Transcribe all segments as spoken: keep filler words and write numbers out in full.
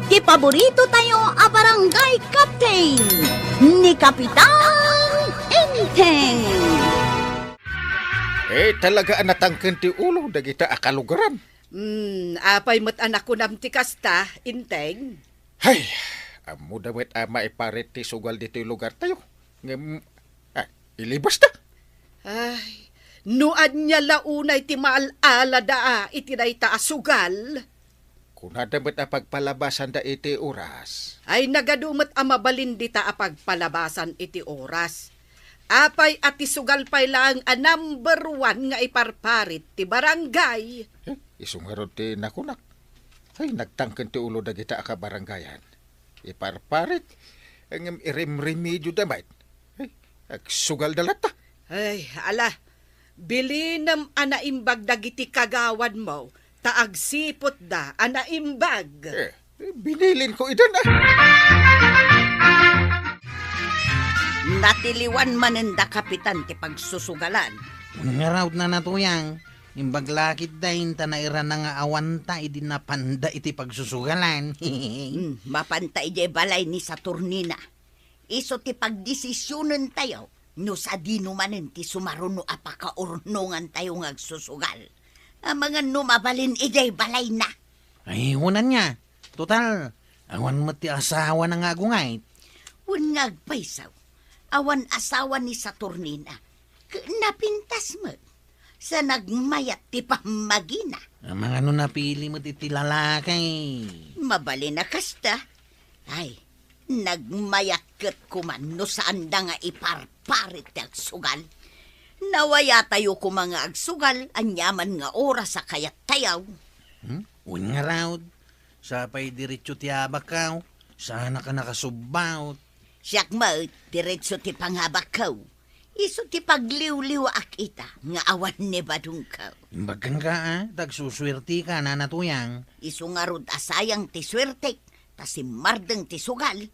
Ti paborito tayo a barangay captain, ni Kapitan Enteng. Eh, talaga a natangken ti ulo dagita a kalugaran. Hmm, apay met a nakunam ti kasta, Enteng? Hay, ammoda met a maiparit ti sugal ditoy lugar tayo. Ngem, ah, ilibasta. Ay, no ania la unay ti maal-alada a iti dayta a sugal? Kunada met a pagpalabasanda iti oras. Ay, nagadu met a mabalin dita a pagpalabasan iti oras. Apay a ti sugal pay laeng a number one nga iparparit ti barangay. Eh, isu ngarud ti nakunak. Ay, nagtangken ti ulo dagita a kabarangayan. Iparparit, ngem irimrimidioda met. Ay, agsugalda latta. Ay, ala, bilinem a naimbag dagiti kagawanmo, ta agsiputda a naimbag. Eh, binilinko idan, ah. Natiliwan manen da Kapitan ti pagsusugalan. Ngarud na natuyang, imbag la ketdin ta nairana nga awanta idi napanda iti pagsusugalan. Hmm, mapanta idiay balay ni Saturnina. Isu ti pagdesisionentayo no sadino manen ti sumaruno a pakaurnongantayo nga agsusugal. Amangan no mabalin idiay balayna. Ay, kunan nga. Total, awan met ti asawana nga agungayt. Wen nga agpayso, awan asawa ni Saturnina. Ket napintas met. Sa nagmayat ti pammagina. Amangan no napili met iti lalaki. Mabalin a kasta. Ay, nagmayat ket koma no saanda nga iparparit ti agsugal. Nawayatayo koma nga agsugal aniaman nga oras a kayattayo. Hmm? Wen ngarud, sapay diretso ti abakko, saanak a nakasubbaut. Siak met, diretso ti pangabakko. Isu ti pagliwliwaak ita nga awan ni badongko. Imbag kenka, a, ta agsusuertika, Nana Tuyang. Isu ngarud a sayang ti suertek, ta simmardeng ti sugal.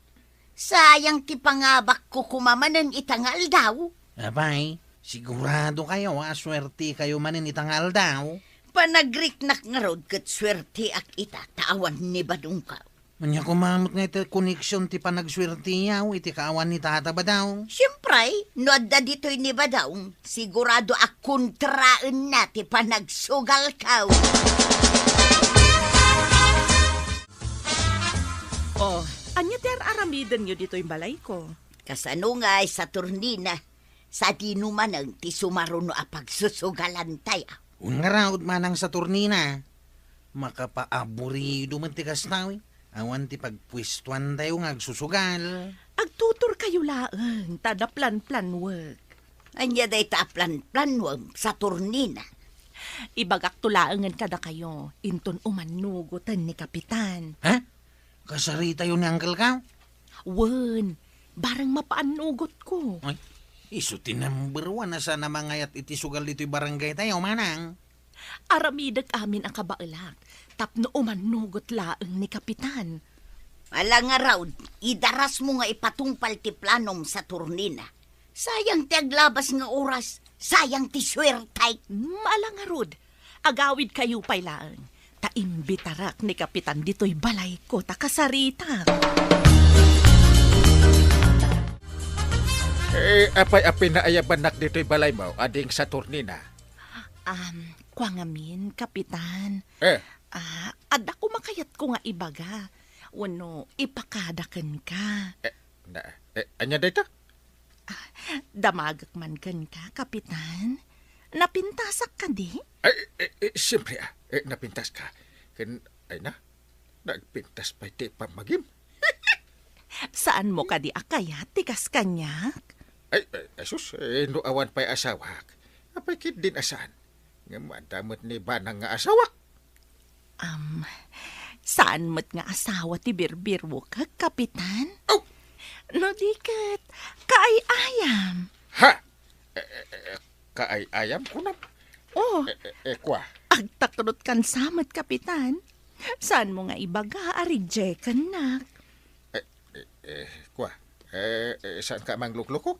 Sayang ti pangabakko koma manen ita nga aldaw. Apay, siguradokayo a suertekayo manen ita nga aldaw? Panagriknak ngarud ket suerteak ita ta awan ni badongko. Ania koma met nga iti koneksion ti panagsuerteyo iti kaawan ni Tata Badong? Siempre, no adda ditoy ni Badong, sigurado a kontraenna ti panagsugalko. Oh, ania ti ar-aramidenyo ditoy balayko? Kasano ngay, Saturnina? Sadino manen ti sumaruno a pagsusugalantayo? Wen ngarud, Manang Saturnina, makapaaburido met ti kasta, eh. Awan ti pagpuestuantayo nga agsusugal. Agtuturkayo laeng, ta naplanplanwek. Ania dayta a planplanwem, Saturnina? Ibagakto laengen kadakayo, inton umannugoten ni Kapitan. Ha? Kasaritayo ni Uncle Kao? Wen, bareng mapaannugotko. Ay, isu ti number one a saan a mangayat iti sugal ditoy barangaytayo, Manang. Aramidek amin a kabaelak tapno umannugot laeng ni Kapitan. Ala ngarud, idarasmo nga ipatungpal ti planom, Saturnina. Sayang ti aglabas nga oras, sayang ti suertek. Mm, ala ngarud, agawidkayo pay laeng, ta imbitarak ni Kapitan ditoy balayko ta kasaritak. Eh, apay a pinaayabannak ditoy balaymo, Ading Saturnina? Um, kua ngamin, Kapitan. Eh. Ah, adda kumakayatko nga ibaga, wenno ipakada kenka. Eh, na, eh, ania dayta? Ah, damagek man kenka, Kapitan. Napintasak kadi? Ay, eh, eh, siyempre, ah. Eh, napintaska. Ken, ay na, nagpintas pay ti pammagim. Saanmo kadi a kayat ti kas kaniak? Ay, ay, ay, sus, eh, no awan pay asawak, apay ketdin a saan? Ngem adda met ni Banang nga asawak. Am, saan met nga asawa ti birbiruek, Kapitan? Oh! No di ket, kaay-ayam. Ha? Eh, eh, eh, kaay-ayam, kunam? Oh. Eh, eh, eh, kua? Agtakrot kan sa met, Kapitan. Saanmo nga ibaga a rejectennak? Eh, eh, eh, kua? Eh, eh, saanka a mangluklukok?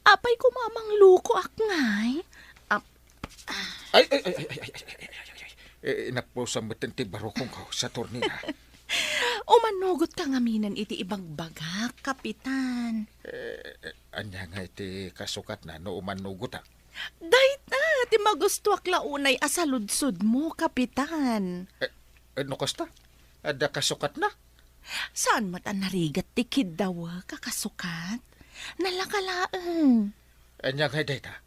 Apay koma a manglukoak ngay? Ap-, Ay, ay, ay, ay, ay, ay, ay, ay, ay, ay. Eh, napusam met ti barukongko, Saturnina. Umanugotka ngaminen iti ibagbagak, Kapitan. Eh, eh, ania nga iti kasukatna no umanugotak? Dayta ti magustuak la unay a saludsodmo, Kapitan. Eh, eh, no kasta, adda kasukatna? Saan met a narigat ti kiddawek a kasukat? Nalaka laeng. Ania ngay dayta?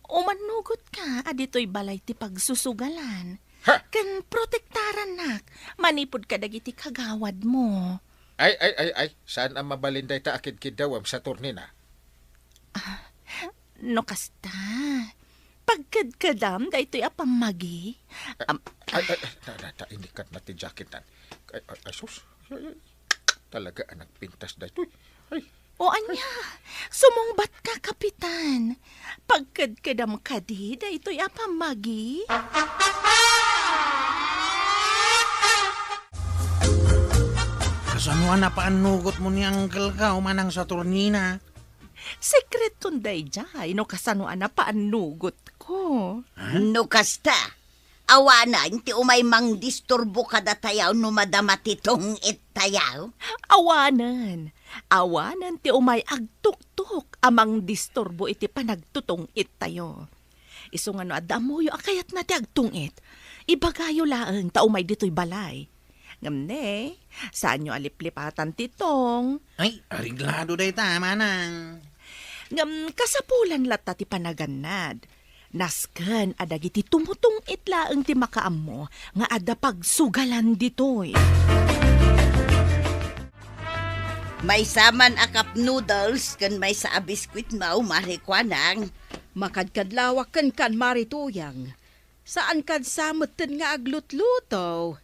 Umanugotka a ditoy balay ti pagsusugalan. Ha? Ken protektarannak manipud kadagiti kagawadmo. Ay, ay, ay, ay, saan a mabalin dayta a kidkiddawem, Saturnina? Ah, no kasta, pagkedkedam daytoy a pammagi. Am- Ay, ay, ay, na, na, na, inikatna ti jacketnan. Ay, ay, ay, sus. Ay, ay, talaga a nagpintas daytoy. Ay. O ania, sumungbatka, Kapitan. Pagkedkedam kadi daytoy a pammagi? Kasano a napaannugotmo ni uncle-ko, Manang Saturnina? Sekreton daydiay no kasano a napaannugotko. Ha? No kasta, awanen ti umay mangdisturbo kadatayo no madama ti tungit tayo? Awanen. Awanen ti umay agtuktok a mangdisturbo iti panagtutungit tayo. Isu nga no adda ammoyo a kayatna ti agtungit, ibagayo laeng ta umay ditoy balay. Ngem ne, saanyo a liplipatan ti tong. Ay, areglado dayta, manang. Ngem kasapulan latta ti panagannad. Nasken a dagiti tumutungit laeng ti makaammo nga adda pagsugalan ditoy. Maysa man a cup noodles ken maysa a biskuit, Mari Kuanang. Makadkadlawak kenka, Mari Tuyang. Saan kadi sa metten nga aglutluto?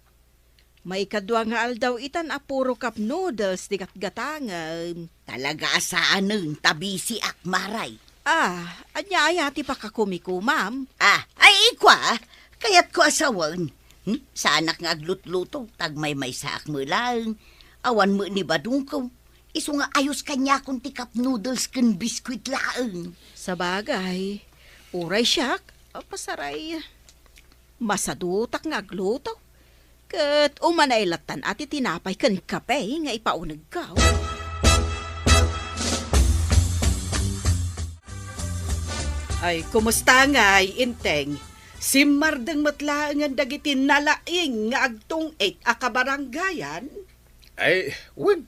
Maikadua nga aldaw itan a puro cup noodles ti gatgatangem. Talaga a saanen ta bisiak, Mari. Ah, ania aya ti pakakumikumam? Ah, ay, ikua, kayatko a sawen. Hmm? Saanak nga aglutluto, ta agmaymaysaak met laeng. Awan met ni badongko. Isu nga ayos kaniakon ti cup noodles ken biskuit laeng. Sabagay, uray siak, a, pasaray, masadutak nga agluto. Ket umanay lattan a ti tinapay ken kape nga ipaunegko. Ay, kumusta ngay, Inteng? Simmardeng met laengen dagiti nalaing nga agtungit a kabarangayan? Ay, wen,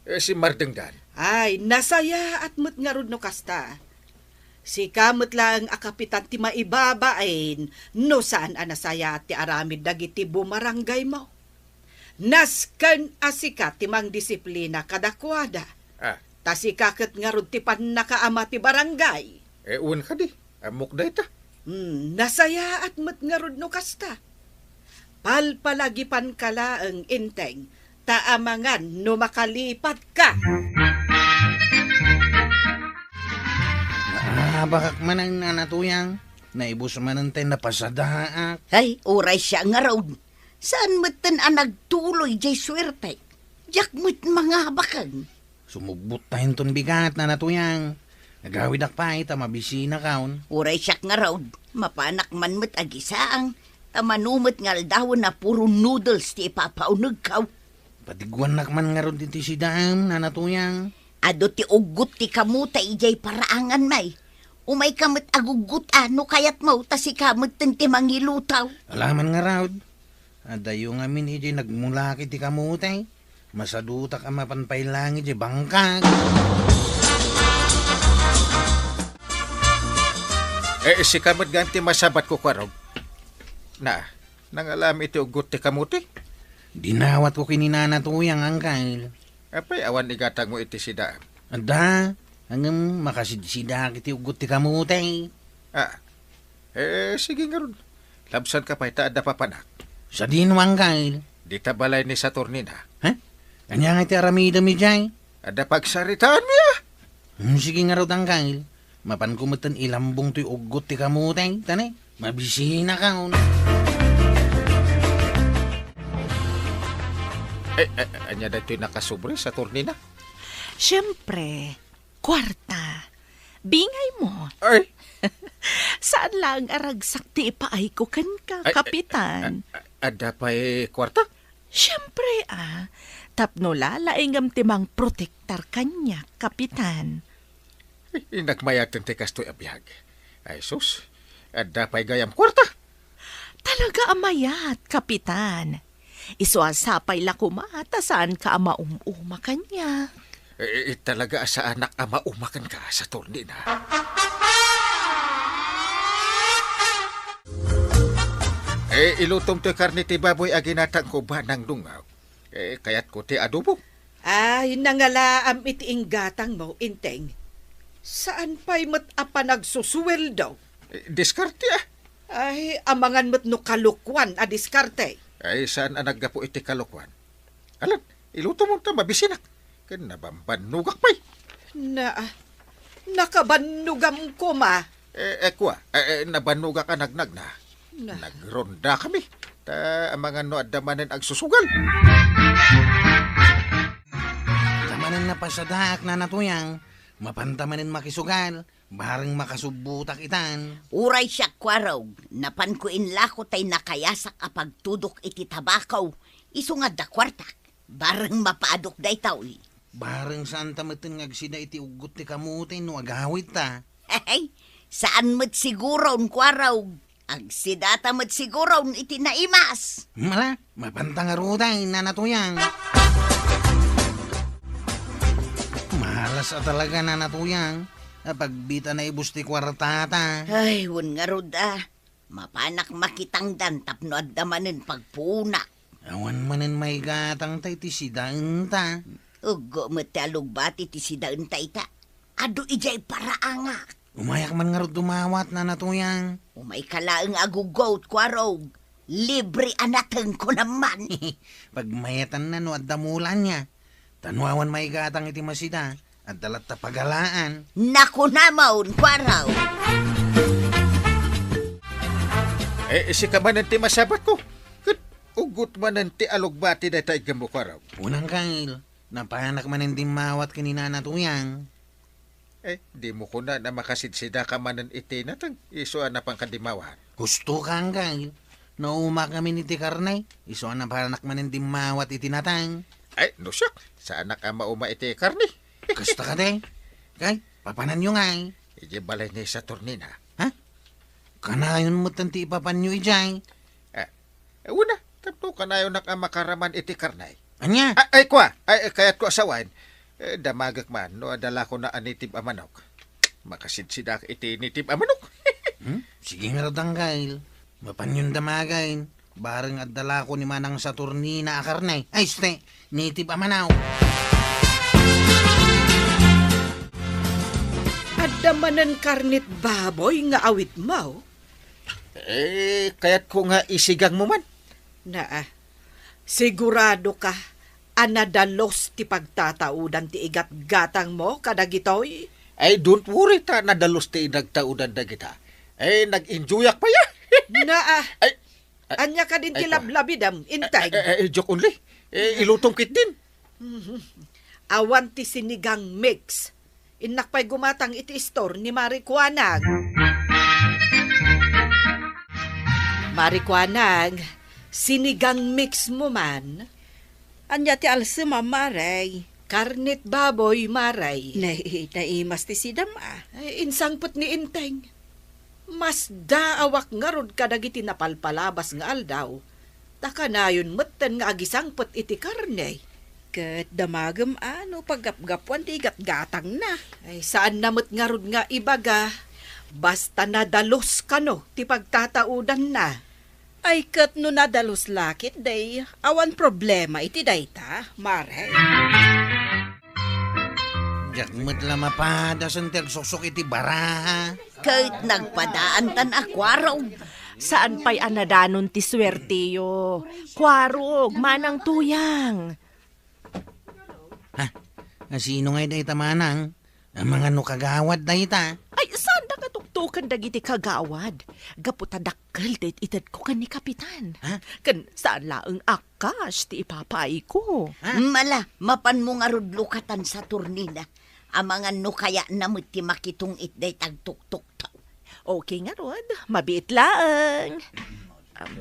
eh, simmardengdan. Ay, nasayaat met ngarud no kasta. Sika met laeng a kapitan ti maibabain no saan a nasayaat ti aramid dagiti bumarangaymo. Nasken a sika ti mangdisiplina kadakuada. Ah. Ta sika ket ngarud ti pannakaama ti barangay. Eh, wen kadi, ammok dayta. Hmm, nasayaat met ngarud no kasta. Palpalagipanka laeng, Inteng, ta amangan no makalipatka. Naabakak manen, Nana Tuyang. Naibus manen ti napasadaak. Ay, uray siak ngarud. Saan metten a nagtuloy diay suerte? Diak met mangabaken. Sumugbot ta inton bigat, Nana Tuyang. Agawidak pay ta mabisinakon. Uray siak ngarud, mapanak man met agisaang, ta mano met nga aldawen a puro noodles ti ipapaunegko. Patigwannak man ngarud iti sidaam, Nana Tuyang. Adu ti uggot ti kamote idiay paraanganmi. Umayka met aguggot a no kayatmo, ta sika metten ti mangiluto. Alaman ngarud. Adayo ngamin idiay nagmulak iti kamote. Masadutak a mapan pay laeng idiay bangkag. Eh, sika met gayam ti masabatko, Kuarog. Na, nangalam iti uggot ti kamote? Dinawatko ken ni Nana Tuyang, Angkel. Apay awan igatangmo iti sidaam? Adda, ngem makasidsidaak iti uggot ti kamote. Ah, eh, sige ngarud. Labsanka pay ta adda papanak. Sadino, Angkel? Dita balay ni Saturnina. Ha? Ania nga iti aramidem idiay? Adda pagsaritaanmi, ah! Hmm, sige ngarud, Angkel. Mapanko metten ilambong toy uggot ti kamote, ta ne, mabisinakon. Eh, eh, ania daytoy nakasubri, Saturnina? Siempre, kuarta. Bingaymo. Ay! Saan laeng a ragsak ti ipaayko kenka, Ay, Kapitan. A-, a-, adda pay kuarta? Siempre, a, tapno lalaingem ti mangprotektar kaniak, Kapitan. Nagmayaten ti kastoy a biag. Ay sus, adda pay gayam kuarta. Talaga a mayat, Kapitan. Isu a sapay la koma ta saanka a maum-uma kaniak. Eh, eh, talaga a saanak a mauma kenka, Saturnina. Eh, ilutom toy karne ti baboy a ginatangko, Manang Dungaw. Eh, kayatko ti adobo. Ay, nangalaam iti inggatangmo, Inteng. Saan pay met a panagsusuweldo? Eh, diskarte, a. Ay, amangan met no kalokuan a diskarte. Ay, saan a naggapu iti kalokuan? Alan, ilutomon ta mabisinak. Ken nabambannogak pay. Na, nakabannogam koma. Eh, eh, kua, eh, eh, nabannogak a nagnagna. Na. Nagrondakami. Ta amangan no adda manen agsusugal. Adda manen napasadaak, Nana Tuyang. Mapanta manen makisugal. Bareng makasubbotak itan. Uray siak, Kuarog, napanko inlako tay nakayasak a pagtudok iti tabako, isu nga adda kuartak. Bareng mapaadok daytoy. Bareng saanta metten nga agsida iti uggot ti kamote no agawidta. Hey, saan met siguron, Kuarog. Agsidata met siguron iti naimas. Mala, mapanta ngarud, Nana Tuyang. Malas a talaga, Nana Tuyang. Apagbit a naibus ti kuartata. Ay, wen ngarud a. Mapanak makitangdan tapno adda manen pagpunak. Awan manen maigatangta iti sidaenta. Uggo met ti alugbati ti sidaenta ita. Adu idiay paraangak. Umayak man ngarud dumawat, Nana Tuyang. Umayka laeng a guggot, Kuarog. Libre a nateng, kunam man. Pagmayatanna no adda mulanya. Ta no awan maigatang iti masida, adda latta pagalaan. Nakunamon, Kuarog. Eh, sika manen ti masabatko. Ket uggot manen ti alugbati dayta iggemmo, Kuarog. Unang kail, napanak manen dimmawat ken ni Nana Tuyang. Eh, dimo kunan a makasidsidaka manen iti nateng, isu a napanka dimmawat. Husto ka, Anggail. Naumak ngamin iti karne, isu a napanak manen dimmawat iti nateng. Ay, no siak, saanak a mauma iti karne. Kasta kadi? Kay, papananyo ngay? Idiay balay ni Saturnina. Ha? Kanayon met ti ipapanyo idiay? Eh, eh, una, tapno kanayonnak a makaraman iti karne. Ania? Ah, ay, kua, ay, kayatko a sawen. Eh, damagek man, no adda lakona a native a manok. Makasidsidak iti native a manok. Hmm? Sige ngarud, Anggail. Mapanyon damagen. Bareng adda lako ni Manang Saturnina a karne. Ay, este, native a manok. Adda manen karnet baboy nga awitmo? Eh, kayatko nga isigangmo man. Naa, sigurado ka a nadalus ti pagtataudan ti igatgatangmo kadagitoy? Ay, don't worry ta nadalus ti inagtaudan dagita. Ay, nag-enjoyak pay, a. Naa, ay, ay, ania kadin ti ay, lablabidem, Inteng? Ay, ay, ay, joke only. Eh, ilutom ketdin. Mhm. Awan ti sinigang mix. Innak pay gumatang iti istor ni Mari Kuanang. Mari Kuanang, sinigang mix mo man? Ania ti alsem, Mare? Karnet baboy, Mare. Nay, naimas ti sidam, a. Ay, insangpet ni Inteng. Masdaawak ngarud kadagiti napalpalabas nga aldaw, ta kanayon metten nga agisangpet iti karne. Ket damagem a no paggapgapuan ti igatgatangna. Ay, saanna met ngarud nga ibaga, basta nadalus kano ti pagtataudanna. Ay, ket no nadalus la ketdi, awan problema iti dayta, Mare. Diak met la mapadasen ti agsuksok iti baraha. Ket nagpadaantan a Kuarog. Saan pay a nadanon ti suerteyo. Kuarog, Manang Tuyang. Ha? A, sino ngay dayta, Manang? Amangan no kagawad dayta? Ay, saanda nga tuktoken dagiti kagawad. Gapu ta dakkel ti it-itedko ken ni Kapitan. Ha? Ken saan laeng a cash ti ipapayko. Ha? Mala, mapanmo ngarud lukatan Saturnina. Amangan no kayatna met ti makitong-it dayta agtuktokto. Okay ngarud, mabiit laeng. Am.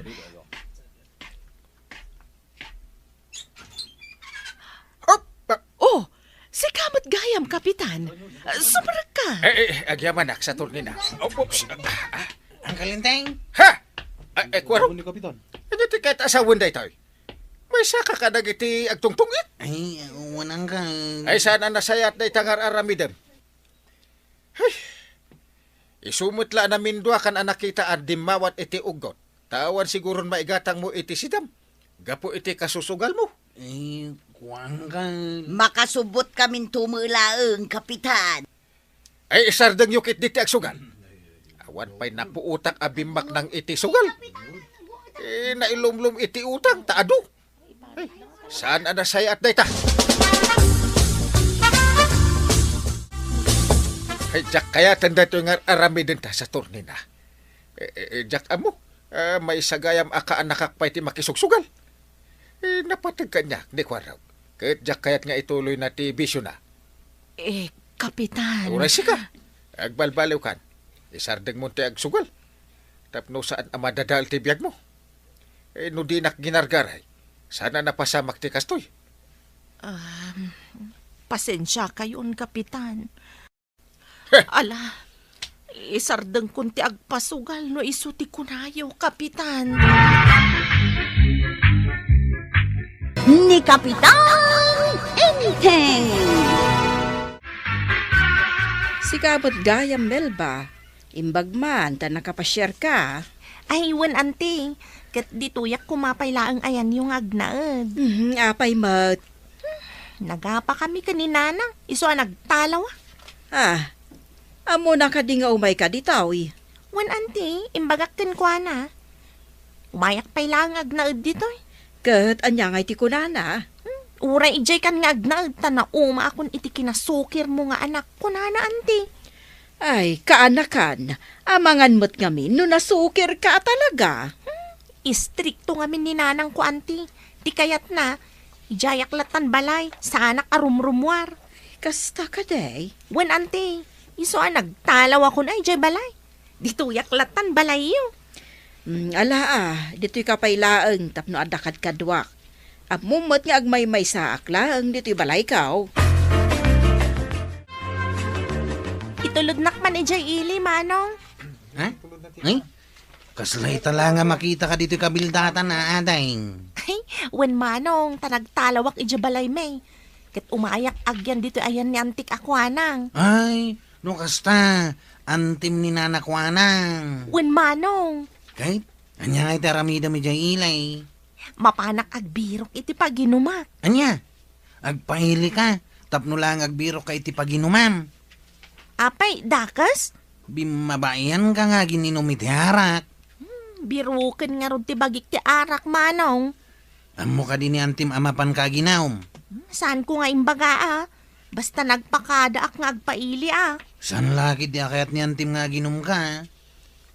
Kapitan, sumrekka. Eh, eh, agyamanak, Saturnina. Oh, oops. Ah, ah. Uncle Enteng? Ha? Ah, eh, kuwaro? Ni Kapitan. Ania ti ket asawen daytoy? Maysa ka kadagiti agtungtungit? Ay, wen, Uncle. Ay, saan a nasayaat dayta nga ar-aramidem? Hay! Isu met la a namindua kan a nakita a dimmawat iti uggot. Ta awan siguron maigatangmo iti sidam. Gapu iti kasusugalmo. Eh, kuan ka. Makasubot kamin tumelaeng, Kapitan. Ay, isardengyo ketdi ti agsugal. Awan pay napuotak a bimmaknang iti sugal. Eh, nailumlom iti utang, ta adu. Ay, saan a nasayaat dayta? Ay, diak kayaten daytoy nga ar-aramidenta, Saturnina. Eh, eh, eh, diak ammo, ah, maisagayam a kaanakak pay ti makisugsugal. Eh, napateg kaniak ni Kuarog. Ket diak kayat nga ituloyna ti bisiona. Eh, Kapitan. Uray sika. Agbalbaliwkan. Isardengmon ti agsugal. Tapno saan a madadael ti biagmo. Eh, no dinak ginargaray, saan a napasamak ti kastoy. Um, pasensiakayon, Kapitan. Heh. Ala, isardengkon ti agpasugal no isu ti kunayo, Kapitan. Ni Kapitan Enteng. Sika met gayam, Melba. Imbag man ta nakapasiarka. Ay, wen, anti. Ket ditoyak koma pay laeng ayanyo nga agnaed. Mhm, apay met? Nagapakami ken ni Nana, isu a nagtalawak. Ah, ammona kadi nga umayka ditoy? Wen, anti, imbagak kenkuana. Umayak pay laeng agnaed ditoy. Ket ania ngay ti kunana? Hmm, uray idiay kan nga agnaed ta naumaakon iti kinasukirmo nga anak, kunana, anti. Ay, kaanakan, amangan met ngamin no nasukirka a talaga. Hmm, istrikto ngamin ni nanangko, anti. Ti kayatna, idiayak lattan balay, saanak a rumrumuar. Kasta kadi? Wen, anti, isu a nagtalawakon a idiay balay. Ditoyak lattan balayyo. Mm, ala a, ditoyka pay laeng tapno adda kadkaduak. Ammom met nga agmaymaysaak laeng ditoy balayko. Itulodnak man idiay ili, Manong. Ha? Ay? Kasla ita la nga makitaka ditoy kabildatan, a, Ading? Ay, wen, Manong, ta nagtalawak idiay balaymi. Ket umayak agyan ditoy ayan ni Antik a kuanang. Ay, no kasta, antim ni Nana kuanang. Wen, Manong. Ket, ania ngay ti aramidem idiay ili? Mapanak agbirok iti paginumak. Ania? Agpailika, tapno laeng agbirokka iti paginumam. Apay, dakes? Bimmabaianka nga agin-inum iti arak. Hmm, biroken ngarud ti bagik ti arak, Manong. Ammo kadi ni antim a mapanka aginum? Hmm, saanko nga imbaga, a. Basta nagpakadaak nga agpaili, a. Saan la ketdi a kayat ni antim nga aginumka?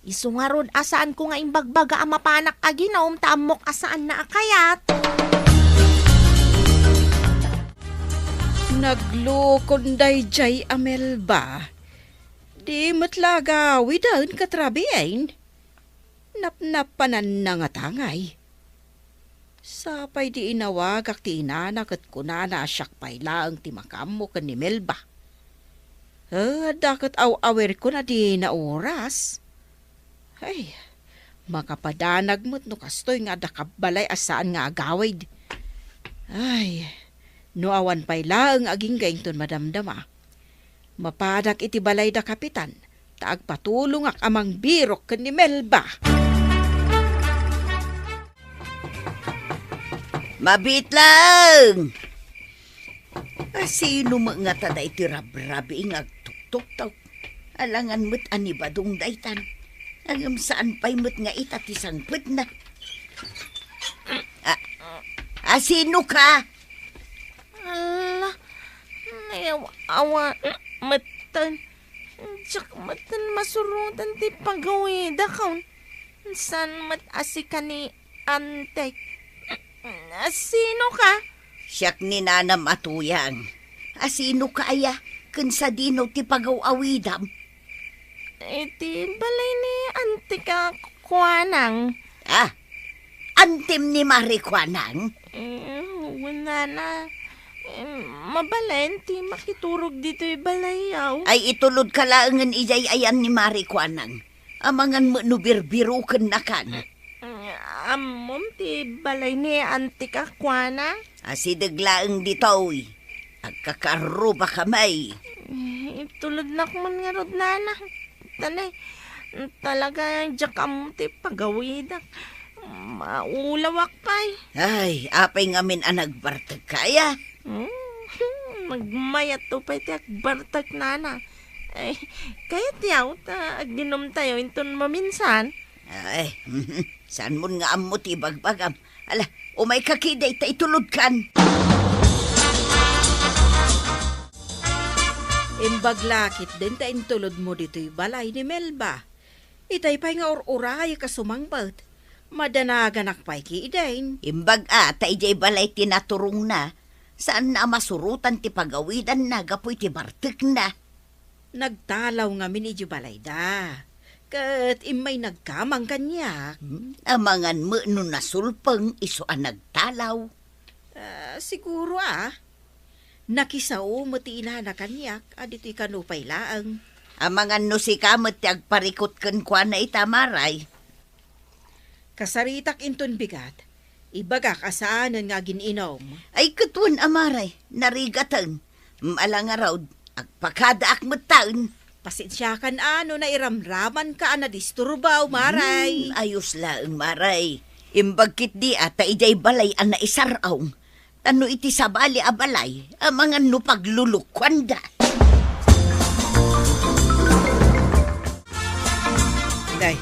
Isu ngarud a saanko nga imbagbaga a mapanak aginum ta ammok a saanna a kayat. Naglukon daydiay a Melba. Di met la agawiden ket rabiin. Napnapananna ngata ngay. Sapay di inawagak ti inana ket kunana a siak pay laeng ti makaammo ken ni Melba. Eh, adda ket aw-awirko na di nauras. Ay, makapadanag met no kastoy nga adda kabbalay a saan nga agawid. Ay, no awan pay laeng agingga inton madamdama. Mapadak iti balay da Kapitan, ta agpatulongak a mangbirok ken ni Melba. Mabiit laeng! A, sino met ngata daytoy rabrabii nga agtuktuktok? Alangan met a ni Badong daytan. Ngem saan pay met nga ita ti sangpetna. A, a, sino ka? Ala, nayaw-awa metten. Diak metten masurotan ti pagawidakon. Saan met a sika ni Antek? A, sino ka? Siak ni nanam a tuyang. A, sino ka aya? Ken sadino ti pagaw-awidam? Iti balay ni Antik a kuanang. Ah, antim ni Mari kuanang? Eh, wen, nana. Em, mabalin ti makiturog ditoy balay, aw? Ay, itulodka laengen idiay ayan ni Mari Kuanang. Amangan met no birbirokennakan. Ammom ti balay ni antik a kuana? Asideg laeng ditoy. Agkakarrubakami. Itulodnak man ngarud, nana. Tanay, talaga, diak ammo ti pagawidak. Maulawak pay. Ay, apay ngamin a nagbartek kaya? Hmm, nagmayat to pay ti agbartek, nana. Ay, kayat yaw, ta aginum tayo inton maminsan. Ay, saan mon nga ammo ti ibagbagam? Ala, umayka kidi ta itulodkan. Imbag la ketdin ta intulodmo ditoy balay ni Melba. Itay pay nga ur-urayek a sumangbet. Madanaganak pay ketdin. Imbag a, ta idiay balay ti naturongna. Saanna a masurotan ti pagawidanna gapu iti bartekna. Nagtalaw ngamin idiay balayda. Ket immay nagkamang kaniak. Hmm, amangan met no nasulpeng isu a nagtalaw. Ah, siguro, ah. Nakisao met ti inana kaniak a ditoy kano pay laeng. Amangan no sika met ti agparikut kenkuana ita, Maray. Kasaritak inton bigat, ibagak a saanen nga agin-inom. Ay, ket wen a, Maray, narigaten. Mm, ala ngarud, agpakadaak metten. Pasensiakan a no nairamramanka a nadisturbaw, Maray. Hmm, ayos laeng, Maray. Imbag ketdi a ta idiay balay a naisar-aw. Ta no iti sabali a balay, amangan no paglulukuanda. Day,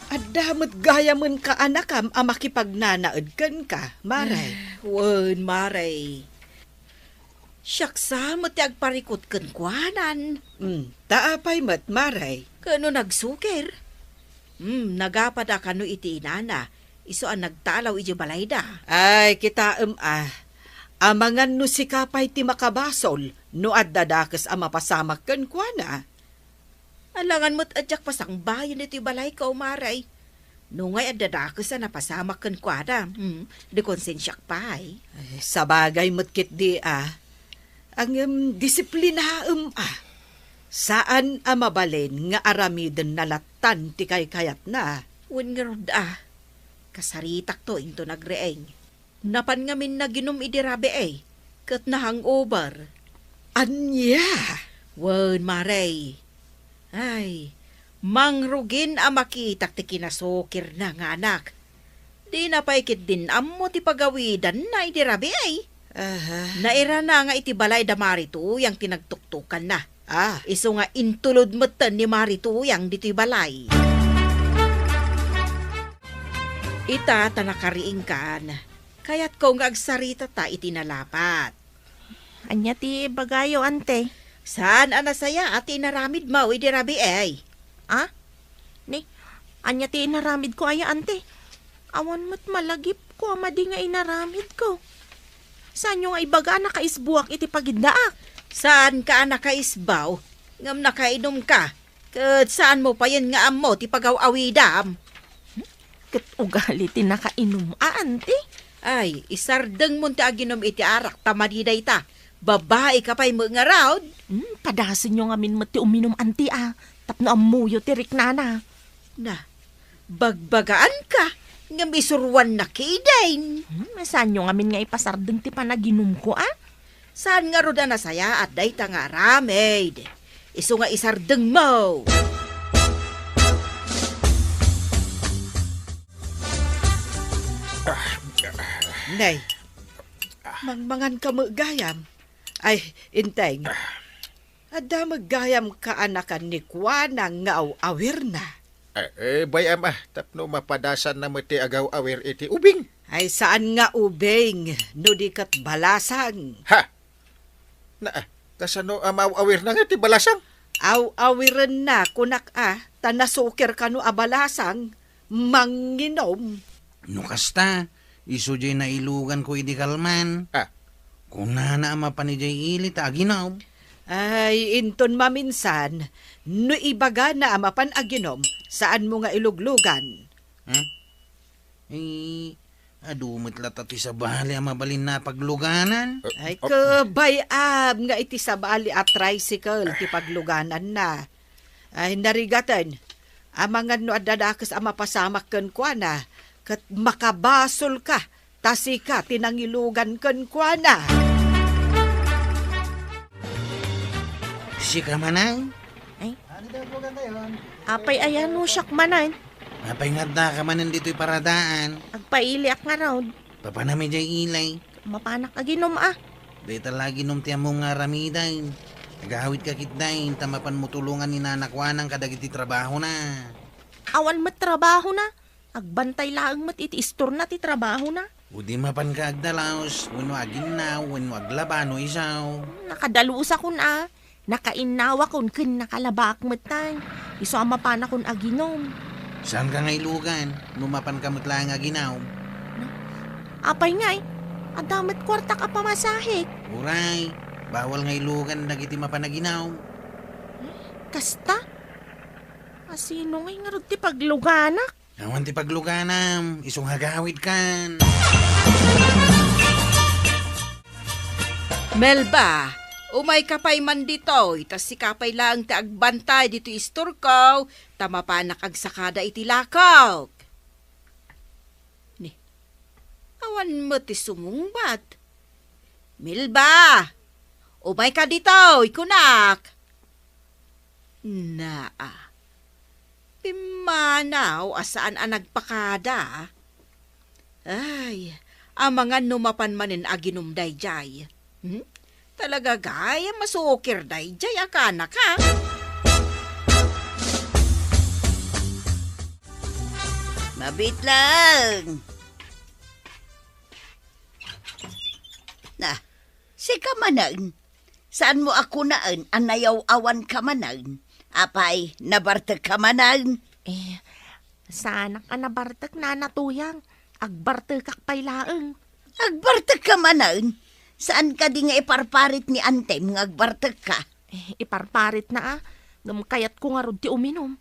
adda met gayamen kaanakam a makipagnanaed kenka, Maray. Wen, Maray. Siak sa met ti agparikut kenkuanan. Hmm, ta apay met, Maray? Ket no nagsukir? Hmm, nagapada kano iti inana, isu a nagtalaw idiay balayda. Ay, kitaem a. Amangan no sika pay ti makabasol no adda dakes a mapasamak kenkuana. Alangan met a diak pasangbayen iti balayko, Maray. No ngay adda dakes a napasamak kenkuana, hmm, di konsensiak pay. Ay, sabagay met ketdi a. Ngem disiplinaem a. Saan a mabalin nga aramidenna lattan ti kaykayatna. Wen ngarud a, kasaritakto inton agriing. Napan ngamin naginum idi rabii, ket na-hangover. Ania? Wen, Maray. Ay, mangrugin a makitak ti kinasukirna nga anak. Dina pay ketdin ammo ti pagawidanna idi rabii. Aha. Nairana nga iti balay da Mari Tuyang ti nagtuktukanna. Ah. Isu nga intulod metten ni Mari Tuyang ditoy balay. Ita ta nakariingkan, kayatko nga agsaritata iti nalapat. Ania ti ibagayo, ante? Saan a nasayaat ti inaramidmo idi rabii? Ah? Ni, ania ti inaramidko aya, ante? Awan met malagipko a madi nga inaramidko. Saanyo nga ibaga a nakaisbuak iti pagiddaak? Saanka a nakaisbaw, ngem nakainumka, ket saanmo payen nga ammo ti pagaw-awidam. Hmm? Ket ugali ti nakainum a, ante? Ay, isardengmon ti aginum iti arak ta madi dayta. Babaika pay met ngarud. Hmm, padasenyo ngamin met ti uminum, ante, a, tapno ammoyo ti riknana. Na, bagbagaanka, ngem isuruanna ketdin. Hmm, saanyo ngamin nga ipasardeng ti panaginumko, a? Saan ngarud a nasayaat dayta nga aramid? Isu nga isardengmo. Nay, mangmanganka met gayam. Ay, Inteng. Adda met gayam kaanakan ni Kuanang nga aw-awirna. Eh, eh, bay-am a, tapno mapadasanna met ti agaw-awir iti ubing. Ay, saan nga ubing, no di ket balasang. Ha? Na, ah, kasano a maaw-awirna nga ti balasang? Aw-awirenna, kunak a, ta nasukir kano a balasang, manginom. No kasta, isu jay nailuganko idi kalman. Ah. Kunana a mapan idiay ili ta aginom. Ay, inton maminsan, no ibagana a mapan aginom, saanmo nga iluglugan. Hmm? Eh, Adu met latta ti sabali a mabalin a pagluganan. Ay, kabayam nga iti sabali a tricycle ti paglugananna. Ay, narigaten, amangan no adda dakes a mapasamak kenkuana, ket makabasolka, ta sika ti nangilugan kenkuana. Sika manen? Ay. Apay, aya no siak manen? Apay nga addaka manen ditoy paradaan? Agpailiak ngarud. Papanam idiay ili. Mapanak aginom, a. Dayta la aginom ti ammom nga aramiden. Agawidka ketdin, ta mapanmo tulongan ni Nana Kuanang kadagiti trabahona. Awan met trabahona. Agbantay laeng met iti istorna ti trabahona. Idi mapanka agdalaus, wenno aginnaw, wenno aglaba no isu. Nakadalusakon, a. Nakainnawakon ken nakalabaak met tay. Isu a mapanakon aginom. Saanka nga ilugan no mapanka met laeng aginnaw? Apay ngay, adda met kuartak a pamasahek. Uray, bawal nga ilugan dagiti mapan aginnaw. Kasta? Asino ngay ngarud ti pagluganak? Awan ti pagluganam, isu nga agawidkan. Melba, umayka pay man ditoy, ta sika pay laeng ti agbantay ditoy istorko, ta mapanak agsakada iti lakok. Ni, awan met ti sumungbat. Melba, umayka ditoy, kunak. Naa, pimmanaw a saan a nagpakada. Ay, amangan no mapan manen aginom daydiay. Hmm? Talaga gayam a sukir daydiay a kanak, ha? Mabit lang. Na, sika manen. Saanmo a kunaen a nayaw-awanka manen? Apay, nabartekka manen? Eh, saanak a nabartek, Nana Tuyang. Agbartekak pay laeng. Agbartekka manen? Saan kadi nga iparparit ni antem nga agbartekka? Eh, iparparitna a. Ngem kayatko ngarud ti uminom.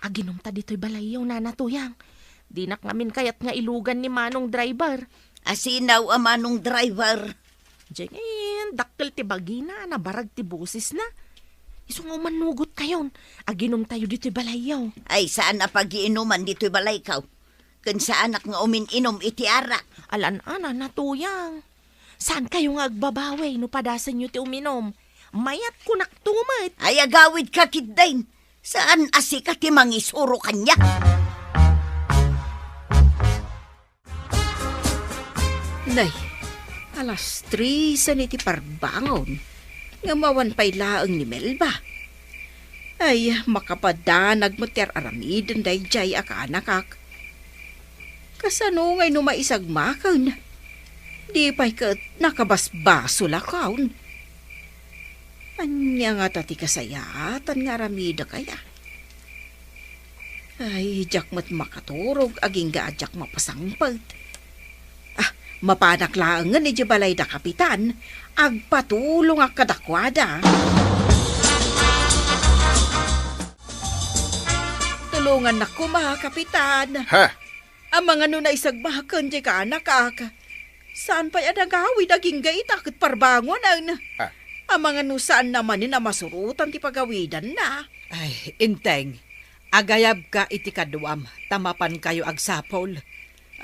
Aginomta ditoy balayyo, Nana Tuyang. Dinak ngamin kayat nga ilugan ni Manong Driver. Asino a Manong Driver? Diay ngay, dakkel ti bagina, nabarag ti bosesna. Isu nga umannugotkayon, aginomtayo ditoy balayyo. Ay, saan a pagiinuman ditoy balayko. Ken saanak nga umin-inum iti arak. Alan a, Nana Tuyang. Saankayo nga agbabawi no padasenyo ti uminom? Mayat kunakto met. Ay, agawidka ketdin. Saan a sika ti mangisuro kaniak? Nay, alas tres iti parbangon. Ngem awan pay laeng ni Melba. Ay, makapadanag met ti ar-aramiden daydiay a kaanakak. Kasano ngay no maisagmaken? Di pay ket nakabasbasolakon. Ania ngata ti kasayaatan nga aramidek aya? Ay, diak met makaturog agingga a diak mapasangpet. Ah, mapanak laengen idiay balay da Kapitan, agpatulongak kadakuada. Tulongannak koma, Kapitan. Ha? Amangan no naisagmaken diay kaanakak. Saan pay a nagawid agingga ita ket parbangonen. Ah. Amangan no saan a manen a masurotan ti pagawidanna. Ay, Enteng, agayabka iti kaduam, ta mapankayo agsapul.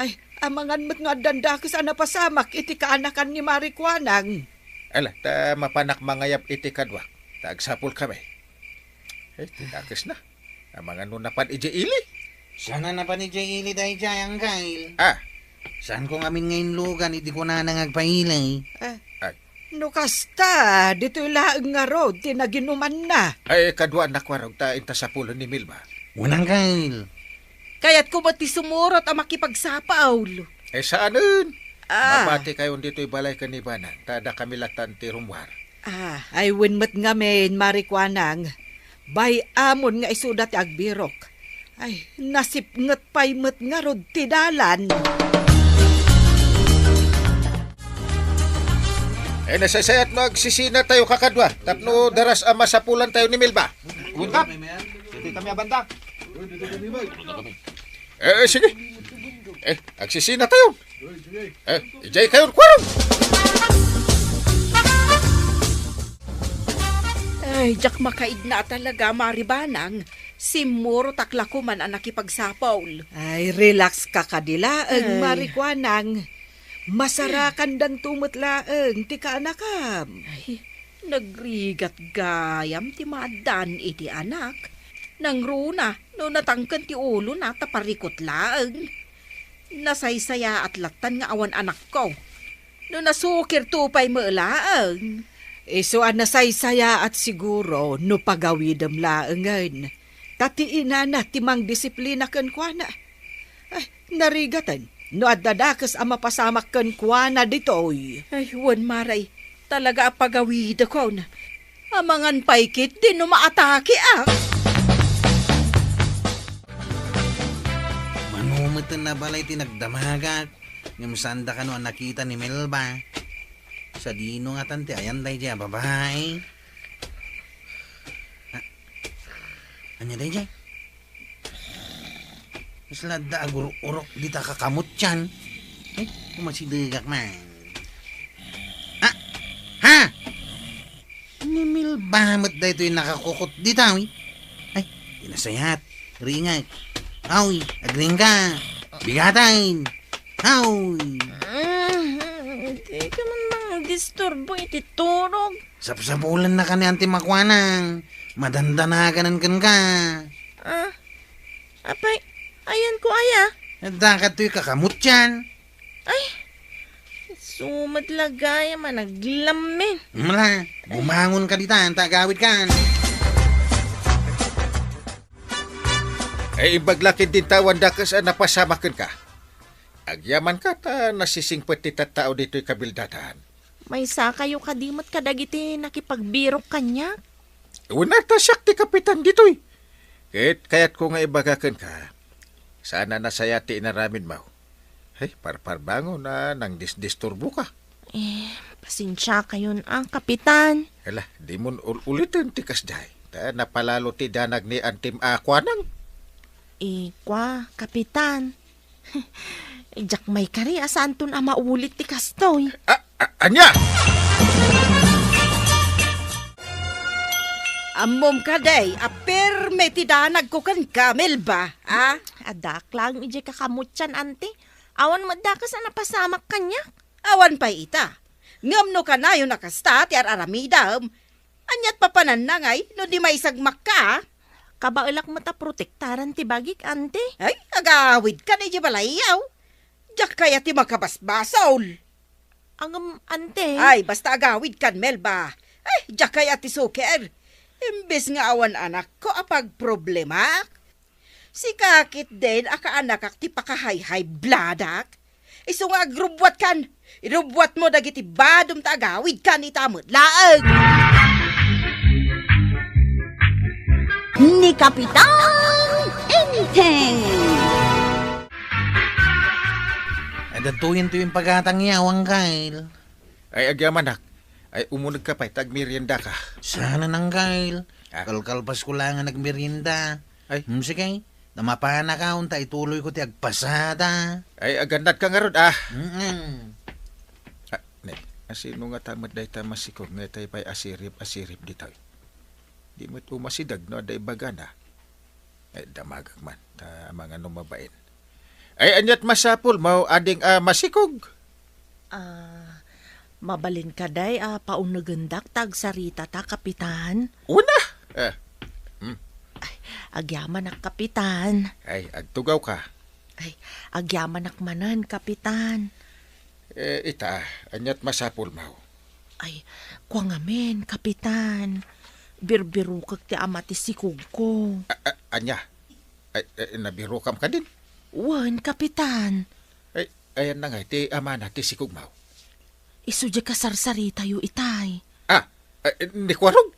Ay, amangan met no addan dakes a napasamak iti kaanakan ni Mari Kuanang. Ala, ta mapanak mangayab iti kaduak, ta agsapulkami. Eh, ti dakesna. Amangan no napan idiay ili? Saan a napan idiay ili daydiay, Anggail? Ah. Saanko ngamin nga inlugan idi kunana nga agpaili? Ah. Ay. No kasta, ditoy laeng ngarud ti naginumanna. Ay, kaduaannak warog ta inta sapulen ni Melba. Wen, Anggail. Kayatko met ti sumurot a makipagsapul. Eh, saanen. Ah. Mapatikayon ditoy balay ken ni Banang, ta dakami latan ti rummuar. Ah, ay wen met ngamin, Mari Kuanang. Bay-amon nga isuda ti agbirok. Ay, nasipnget pay met ngarud ti dalan. Eh, nasaysayat no agsisinatayo, kakadua, tapno daras a masapulantayo ni Melba. Wen ka? Ditoy kami a banda. Eh, sige. Eh, agsisina tayo. Eh, ijay kayo, kuwarong. Ay, diak makaigna talaga, Mari Banang. Simmuro tak la koman a nakipagsapol. Ay, relax ka kadi laeng, Ay. Mari Kuanang. Masarakandanto met laeng ti kaanakam. Ay, nagrigat gayam ti maaddaan iti anak. Nangruna, no natangken ti ulona, ta parikot laeng. Nasaysayaat lattan nga awan anakko. No nasukirto pay met laeng. Isu a nasaysayaat siguro no pagawidem laengen. Ta ti inana ti mangdisiplina kenkuana. Ay, narigaten no adda dakes a mapasamak kenkuana ditoy. Ay, wen, Mari, talaga a pagawidekon. Amangan pay ketdi no maatakeak. Mano met a balay ti nagdamagak, ngem saanda kano a nakita ni Melba. Sadino ngatan ti ayan daydiay a babai? Ah, ania daydiay? Kasla adda agururok dita kakamutsan. Ay, umasidegak man. Ah! Ha? Ni Melba met daytoy nakakukot dita, uy. Ay, di nasayat. Ringag. Aw, agringga. Bigatan. Aw. Mm, di ka man mangdisturbo iti turog. Sapsapulan na kanian ti makuanang. Madandanaganan kenka. Ah, apay, ayan ko aya? Adda kadtoy kakamutsan. Ay, sumadlagay a managlamin. Mala, bumangon ka dita, anta agawid kan. Ay, imbag la ketdin ta awan dakes a napasamak kenka. Agyamanka ta nasisingpet ti tattao ditoy kabildatan. Maysa kayo kadi met kadagiti nakipagbirok kaniak? Wen a, ta siak ti kapitan ditoy. Ket kayatko nga ibaga kenka, saan a nasayat ti inaramidmo. Ay, parparbangon a nangdisdisturboka. Eh, pasensia kayon a, Kapitan. Hala, dimon ul-uliten ti kasdiay. Ta napalalo ti danag ni Antim a kuanang. Eh, kua, Kapitan. Diak maikari a saanton a maulit ti kastoy. A, a, ania? Ammom kadi a permi ti danagko kenka, Melba, a? Addaak laeng idiay kakamutsan, Anti. Awan met dakes a napasamak kaniak. Awan pay ita. Ngem no kanayon a kasta ti ar-aramidem, aniat papananna ngay no di maisagmakka? Kabaelak met a protektaran ti bagik, Anti. Ay, agawidkan idiay balayyo. Diak kayat ti makabasbasol. Ngem, Anti. Ay, basta agawidkan, Melba. Ay, diak kayat ti sukir. Imbes nga awan anakko a pagproblemaak, sika ketdin a kaanakak ti pakahayhaybladak. Isu nga agrubbuatkan, irubbuatmo dagiti badom ta agawidkan ita met laeng. Ni Kapitan Enteng. Adda tuyen-tuyen pagatang ya, Anggail. Ay, agyamanak. Ay, umunegka pay ta agmeriendaka. Saan, Anggail. Ah. Kalkalpasko la nga nagmerienda. Ay. Hmm, sige. Namapanaka, unta ituloyko ti agpasada. Ay, agannadka ngarud, ah. Mm-mm. Ah, ne, asino ngata met dayta masikog nga itay pay asirip-asirip ditoy? Di met umasideg no adda ibagana. Eh, damagak man, ta amangan no mabain. Ay, aniat masapulmo, ading a masikog? Ah, mabalin kadi a paunegendak ta agsaritata, Kapitan? Una! Eh, hmm. Ay, agyamanak, Kapitan. Ay, agtugawka. Ay, agyamanak manen, Kapitan. Eh, ita, aniat masapulmo? Ay, kua ngamin, Kapitan. Birbirokek ti ama ti sikogko. A-, a-, ania? Ay, eh, nabirokam kadin? Wen, Kapitan. Ay, ayanna ngay ti amana ti sikogmo? Isu diay kasarsaritayo itay. Ah, eh, ni Kuarog?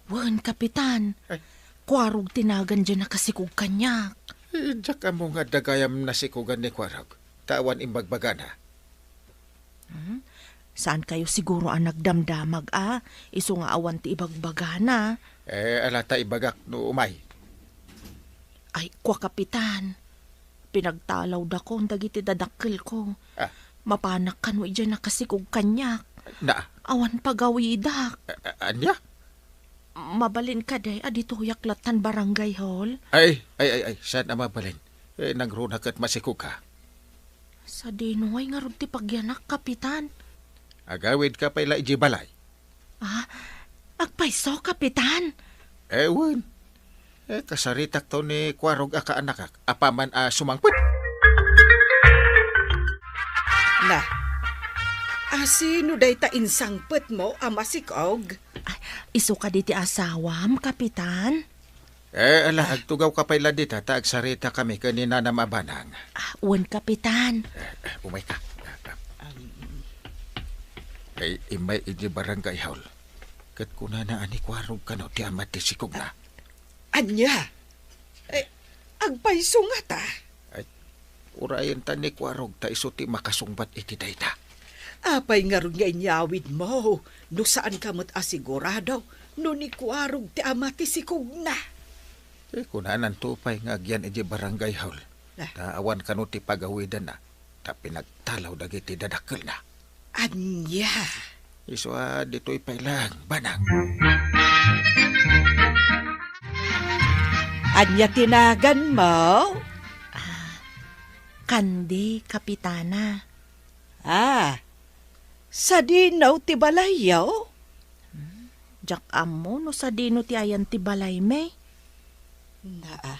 Wen, Kapitan. Ay. Kuarog ti nagan diay nakasikog kaniak. Eh, diak ammo nga adda gayam nasikogan ni Kuarog. Ta awan imbagbagana. Hmm? Saankayo siguro a nagdamdamag a, isu nga awan ti ibagbagana. Eh, ala ta ibagak no umay. Ay, kua, Kapitan. Pinagtalawdakon dagiti dadakkelko. Ah. Mapanak kano idiay nakasikog kaniak. Na? Awan pagawidak. A-, a-, ania? Mabalin kadi a ditoyak lattan barangay hall? Ay, ay, ay, ay, saan a mabalin? Eh, nangruna ket masikogka. Sadino ngay ngarud ti pagyanak, Kapitan? Agawidka pay la idiay balay. Ah, agpayso, Kapitan? Eh, wen. Eh, kasaritakto ni Kuarog a kaanakak. Apaman a sumangpet. Na, asino dayta insangpetmo a masikog? Ay, isu kadi ti asawam, Kapitan? Eh, ala, agtugawka pay la dita, ta agsaritakami ken ni Nanam a Banang. Ah, wen, Kapitan. Eh, eh, umayka. Eh, immay idiay barangay hall. Ket kunana a ni Kuarog kano ti ama ti sikogna. Ania? Eh, agpayso ngata? Ay, urayen ta ni Kuarog ta isu ti makasungbat iti dayta. Apay ngarud nga inyawidmo no saanka met a sigurado no ni Kuarog ti ama ti sikogna? Eh, kunananto pay nga agyan idiay barangay hall. Ah. Ta awan kano ti pagawidanna, ta pinagtalaw dagiti dadakkelna. Ania? Isu a ditoy pay lang, Banang. Ania ti naganmo? Ah, Kandi, Kapitana. Ah, sadino ti balayyo? Hmm, diak ammo no sadino ti ayan ti balaymi. Naa,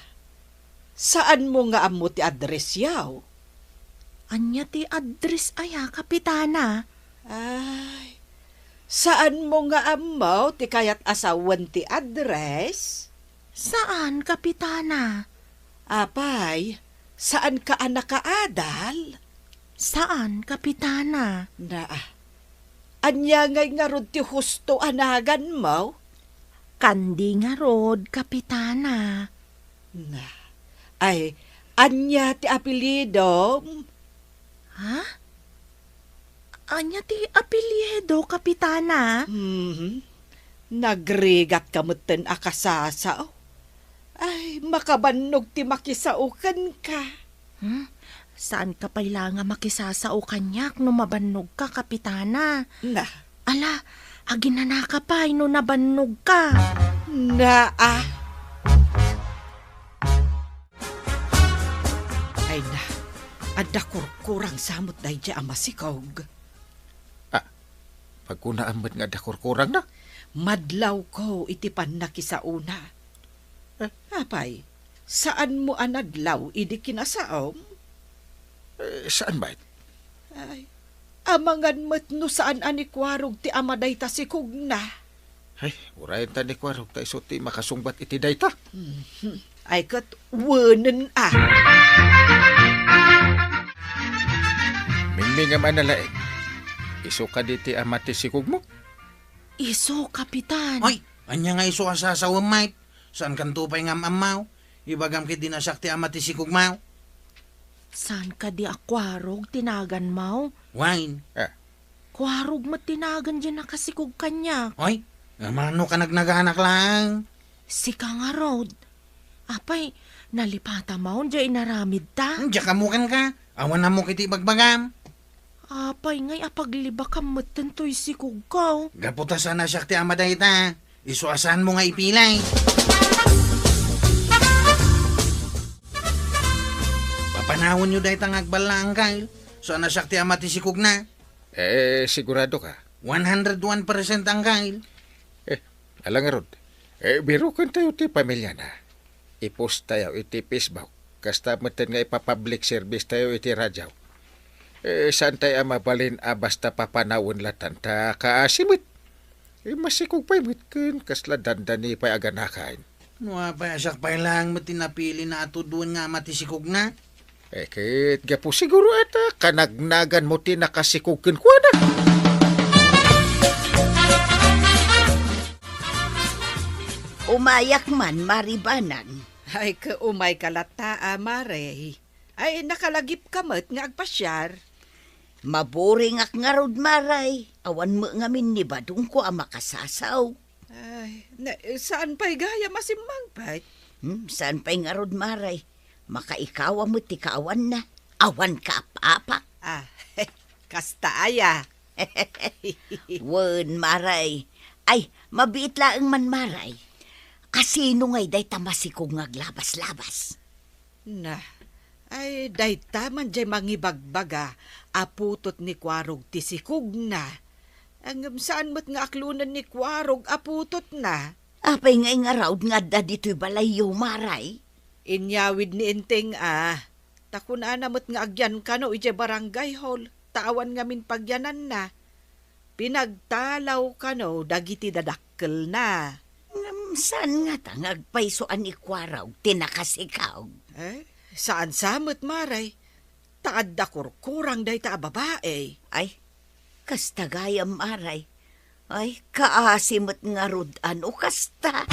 saanmo nga ammo ti addressyo? Ania ti address aya, Kapitana? Ay, saanmo nga ammo ti kayat a sawen ti address? Saan, Kapitana. Apay, saanka a nakaadal? Saan, Kapitana. Na, ania ngay ngarud ti husto a naganmo? Kandi ngarud, Kapitana. Na, ay, ania ti apelidom? Ha? Ania ti apelyido, Kapitana? Mhm. Nagrigatka metten a kasasao. Ay, makabannog ti makisao kenka. Hmm? Saanka pay la nga makisasao kaniak no mabannogka, Kapitana. Na. Ala, aginanaka pay no nabannogka. Naa. Ay na, adda kurkurang sa met daydiay a masikog. Ah, pagkunaam met nga adda kurkurangna? Madlawko iti pannakisaona. Eh? Apay, saanmo a nadlaw idi kinasaom? Eh, saan met? Ay, amangan met no saan a ni Kuarog ti ama dayta sikogna. Ay, urayen ta ni Kuarog ta isu ti makasungbat iti dayta. Mhm. Ay, ket wenen a. Mingmingam a nalaing. Isu kadi ti ama ti sikogmo? Isu, Kapitan. Ay, ania nga isu a sasawem, Mike? Saankanto pay nga am-ammaw? Ibagam ketdi no siak ti ama ti sikogmaw. Saan kadi a Kuarog ti naganmaw? Wen. Ah. Kuarog met ti nagan diay nakasikog kaniak. Oy, mano ka nagnaganak lang? Sika ngarud. Apay, nalipatamaw diay inaramidta? Diak ammo kenka. Awan ammok iti ibagbagam. Apay ngay a paglibakam metten toy sikogko? Gapu ta saan a siak ti ama dayta. Isu a saanmo nga ipilay. Papanawenyo dayta nga agballa, Angkel. Saan a siak ti ama ti sikogna. Eh, sigurado ka? One hundred one percent, Angkel. Eh, ala ngarud. Eh, birukentayo ti pamiliana. I-post tayo iti Facebook. Kasta metten nga ipa-public service tayo iti radio. Eh, saan tayo a mabalin a basta papanawen latan ta kaasi met? Eh, masikog pay met ken kasla dandani pay a ganakan. No apay a siak pay laeng met ti napili a tuduen nga ama ti sikogna? Eh, ket gapu siguro a ta kanagnaganmo ti nakasikog kenkuana. Umayak man, Mari Banang. Ay, ket umayka latta, a, Mare. Ay, nakalagipka met nga agpasiar. Maburingak ngarud, Mare. Awan met ngamin ni Badongko a makasasao. Ay, na, saan pay gayam a simmangpet? Hmm, saan pay ngarud, Mare? Makaikaw a met ti kaawanna. Awan kaap-apak. Ah, kasta aya. Wen, Maray. Ay, mabiit laeng man, Maray. Asino ngay dayta masikog nga aglabas-labas? Na, ay, dayta man jay mangibagbaga a putot ni Kuarog ti sikogna. Ngem saan met nga aklonen ni Kuarog a putotna. Apay ngay ngarud nga adda ditoy balayyo, Maray? Inyawid ni Enteng a, ta kunana met nga agyan kano idiay barangay hall, ta awan ngamin pagyananna. Pinagtalaw kano dagiti dadakkelna. Ngem saan ngata nga agpayso a ni Kuarog ti nakasikog? Eh, saan sa met, Maray? Ta adda kurkurang dayta a babai. Ay, kasta gayam, Maray. Ay, kaasi met ngarud a no kasta.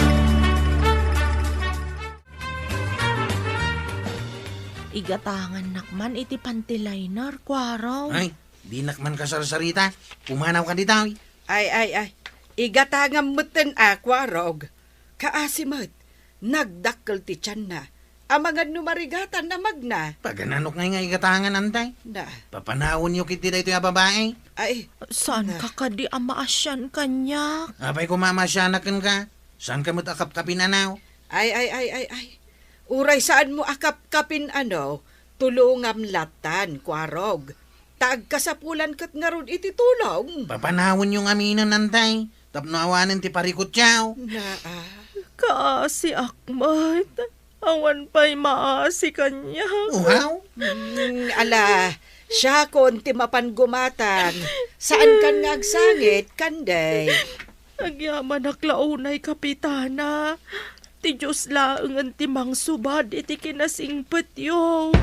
Igatangannak man iti panty liner, Kuarog. Ay, dinak man kasarsarita. Pumanawka ditoy. Ay, ay, ay. Igatangam metten a, Kuarog. Kaasi met. Nagdakkel ti tianna. Amangan no marigatan a magna. Pagananok ngay nga igatangan, Antay? Na. Papanawenyo ketdi daytoy a babai. Ay. Saanka kadi a maasian kaniak? Apay koma maasianak kenka? Saanka met a kapkapin a no? Ay, ay, ay, ay, ay. Uray saanmo a kapkapin a no, tulongam latan, Kuarog. Ta agkasapulan ket ngarud iti tulong. Papanawenyo ngaminen, Antay, tapno awanen ti parikutyo. Naa. Kaasiak met. Awan pay maasi kaniak. Uhaw? Mm, ala, siakon ti mapan gumatang. Saankan nga agsangit, Kanday? Agyamanak la unay, Kapitana. Ti Dios laengen ti mangsubad iti kinasingpetyo.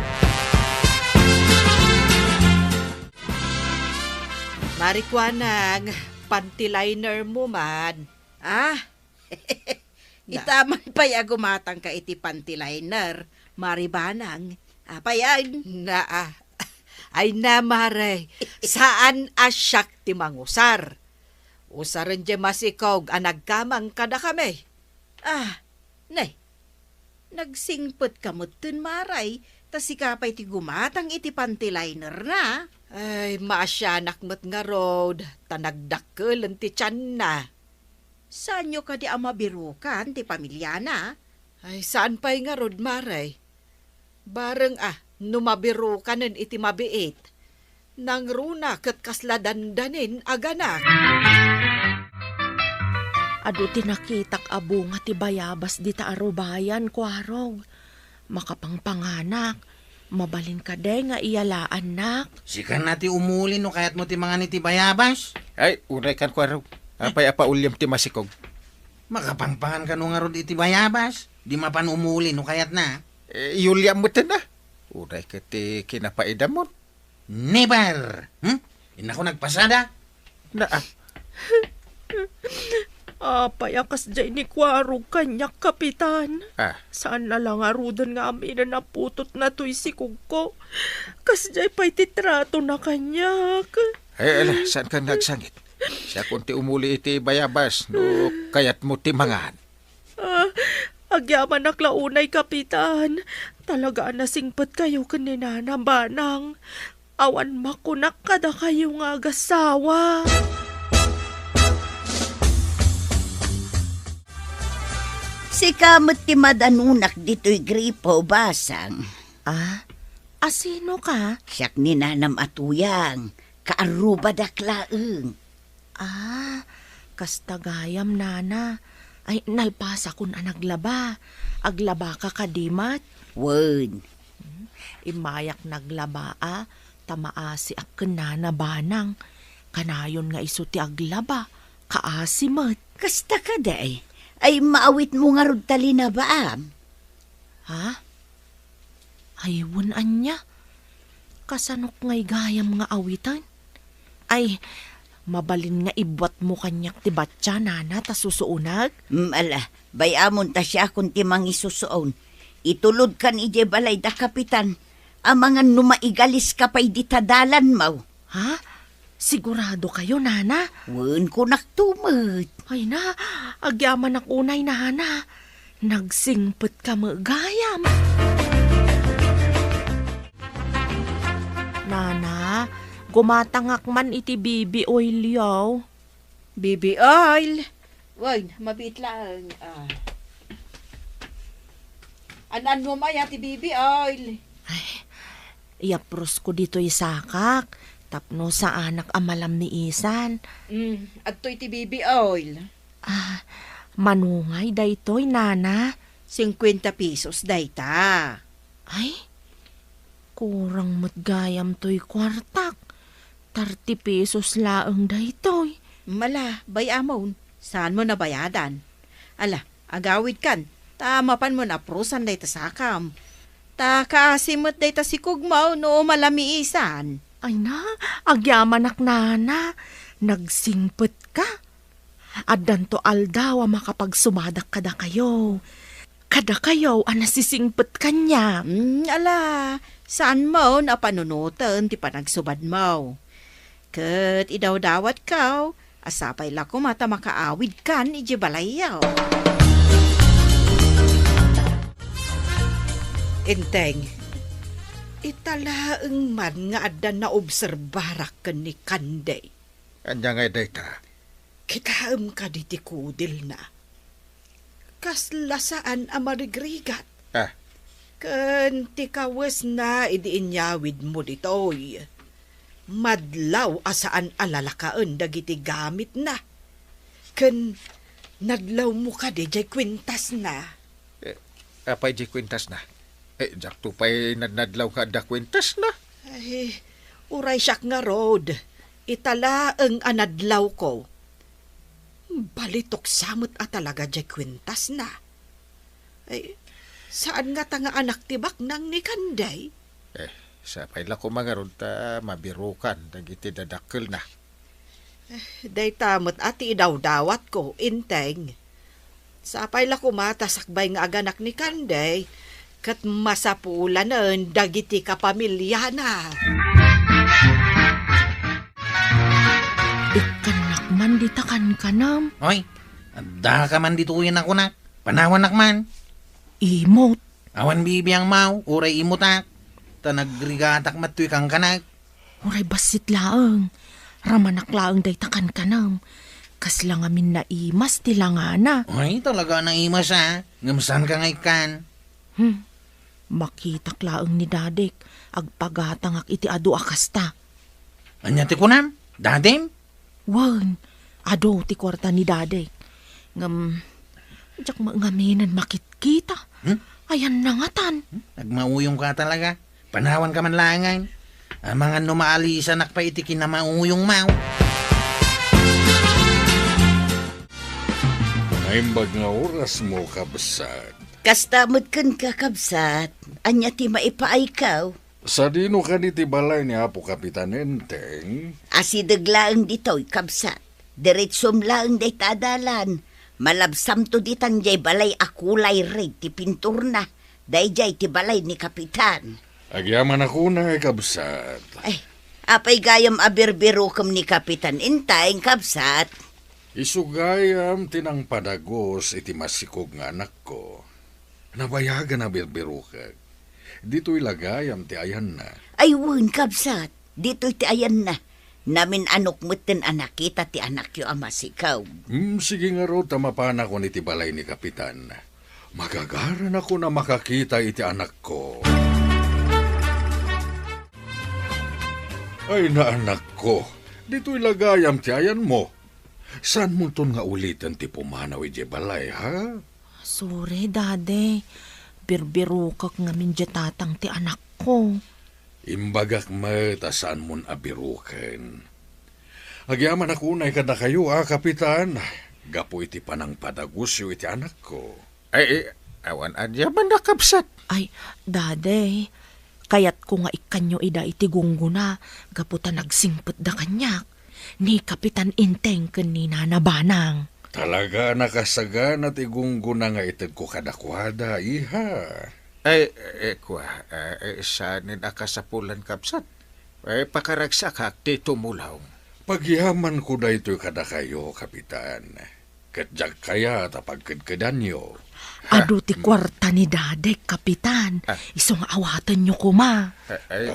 Marikuanang, panty liner mo man. Ah? Na. Ita man pay a gumatangka iti panty liner, Mari Banang. Apay, ay? Naa. Ay na, Mare. Saan a siak ti mangusar. Usaren diay masikog a nagkamang kadakami. Ah, ne. Nagsingpetka metten, Maray, ta sika pay ti gumatang iti panty linerna. Ay, maasianak met ngarud, ta nagdakkelen ti tianna. Saanyo kadi a mabirukan ti pamiliana? Ay, saan pay ngarud, Maray. Bareng a, no mabirukanen iti mabiit, nangruna ket kasla dandanin a ganak. Adu ti nakitak a bunga ti bayabas dita a rubayan, Kuarog. Makapangpanganak, mabalin kadi nga iyalaannak? Sika na ti umuli no kayatmo ti mangan iti bayabas. Ay, unay kan, Kuarog. Apay a pauliam ti masikog? Makapangpangan kano ngarud iti bayabas? Di mapan umuli no kayatna. Eh, iyuliam metten a. Uray ket ti kinapaidamon. Never! Hmm? Innako nagpasada? Na, ah. Apay a kasdiay ni Kuarog kaniak, Kapitan? Ah. Saanna la ngaruden nga aminen a putotna toy sikogko. Kasdiay pay ti tratona kaniak. Eh, ala, saankan nga agsangit? Siakon ti umuli iti bayabas no kayatmo ti mangan. Ah, agyamanak la unay, Kapitan. Talaga a nasingpetkayo ken ni Nana, Banang. Awan makunak kadakayo nga agassawa. Sika met ti madanunak ditoy gripo, Basang. Ah, asino ka? Siak ni Nanam a Tuyang, kaarrubadak laeng. Ah, kasta gayam, Nana. Ay, nalpasakon a naglaba. Aglabaka kadi met? Wen. Hmm, immayak naglaba a, ta maasiak ken Nana, Banang. Kanayon nga isu ti aglaba, kaasi met. Kasta kadi? Ay, maawitmo ngarud ta linabaam? Ha? Ay, wen ania? Kasanok ngay gayam nga awiten? Ay, mabalin nga ibbuatmo kaniak ti batsia, Nana, ta susuonak? Mm, ala, bay-amon ta siakon ti mangisusuon. Itulodkan idiay balay da Kapitan. Amangan no maigaliska pay dita dalanmo. Ha? Siguradokayo, Nana? Wen, kunakto met. Ay na, agyamanak unay, Nana. Nagsingpetka met gayam. Gumatangak man iti baby oil yo. Baby oil? Wen, mabiit laeng. Ah. An-annom aya ti baby oil? Ay, iyaprosko ditoy sakak, tapno saanak a malammiisan. Mm, adtoy ti baby oil. Ah, manungay daytoy, nana? Singkuenta pesos dayta. Ay, kurang met gayam toy kuartak. Thirty pesos laeng daytoy. Mala, bay-amon, saanmo nabayadan. Ala, agawidkan, ta mapanmon aprusan dayta sakam. Ta kaasi met dayta sikogmo no malamiisan. Ay na, agyamanak, nana. Nagsingpetka. Addanto aldaw a makapagsumadak kadakayo. Kadakayo a nasisingpet kaniak. Mm, ala, saanmon a panunoten ti panagsubadmo. Ket idawdawatko a sapay la koma ta makaawidkan idiay balayyo. Enteng, ita laeng man nga adda naobserbarak ken ni Kanday. Ania ngay dayta? Kitaem kadi ti kudilna? Kasla saan a marigrigat. Ah. Ken ti kawesna idi inyawidmo ditoy, madlaw a saan a lalakaen dagiti gamitna. Ken nadlawmo kadi diay kuentasna? Eh, apay diay kuentasna? Eh, diakto pay nadnadlaw nga adda kuentasna. Ay, uray siak ngarud, ita laeng a nadlawko. Balitok sa met a talaga diay kuentasna. Ay, saan ngata nga anak ti baknang ni Kanday? Eh, sapay la koma ngarud ta mabirukan dagiti dadakkelna. Eh, dayta met a ti idawdawatko, Enteng. Sapay la koma ta sakbay nga aganak ni Kanday, ket masapulanen dagiti kapamiliana. Ikkannak man dita kankanam. Oy, addaka man ditoyen a kunak. Panawannak man. Imot. Awan bibiangmo, uray imotak. Ta nagrigatak met toy kankanak. Uray bassit laeng. Ramanak laeng dayta kankanam. Kasla ngamin naimas ti langana. Ay, talaga naimas, a. Ngem saanka nga ikkan? Hmm. Makitak laeng ni Dadek. Agpagatangak iti adu a kasta. Ania ti kunam? Dadim? Wen, adu ti kuarta ni Dadek. Ngem, diak met ngaminen makitkita. Hmm? Ayanna ngatan. Hmm? Nagmauyongka talaga. Panawanka man laengen. Amangan no maalisanak pay iti kinamauyongmo. Naimbag nga orasmo, kabsat. Kasta met kenka, kabsat. Ania ti maipaayko? Sadino kadi ti balay ni Apo Kapitan Enteng? Asideg laeng ditoy, kabsat. Diretsom laeng dayta a dalan. Malabsamto ditan diay balay a kulay red ti pinturna. Daydiay ti balay ni Kapitan. Agyamanak unay, kabsat. Ay, apay gayam a birbirukem ni Kapitan Enteng, kabsat? Isu gayam ti nangpadagus iti masikog nga anakko. Nabayagan a birbirukek. Ditoy la gayam ti ayanna. Ay wen, kabsat, ditoy ti ayanna. Namin-anok metten a nakita ti anakyo a masikog. Hmm, sige ngarud ta mapanakon iti balay ni Kapitan. Magagaranakon a makakita iti anakko. Ay, naanakko, ditoy la gayam ti ayanmo. Saanmonton nga uliten ti pumanaw idiay balay, ha? Sorry, Dade. Birbirukek ngamin diay tatang ti anakko. Imbagak met a saanmon a biruken. Agyamanak unay kadakayo, a, Kapitan, gapu iti panangpadagusyo iti anakko. Ay, eh, awan ania man a kabsat. Ay, Dade, kayatko nga ikkanyo ida iti gunggona gapu ta nagsingpetda kaniak ni Kapitan Enteng ken ni Nana Banang. Talaga a nakasagana ti gunggona nga itedko kadakuada, iha. Ay, eh, kua, eh, eh, saanen a kasapulan, kabsat. Eh, pakaragsakak ti tumulong. Pagyamanko daytoy kadakayo, Kapitan. Ket diak kayat a pagkedkedanyo. Adu ti kuarta ni Daddy, Kapitan. Ah. Isu nga awatenyo koma. Eh, eh, eh,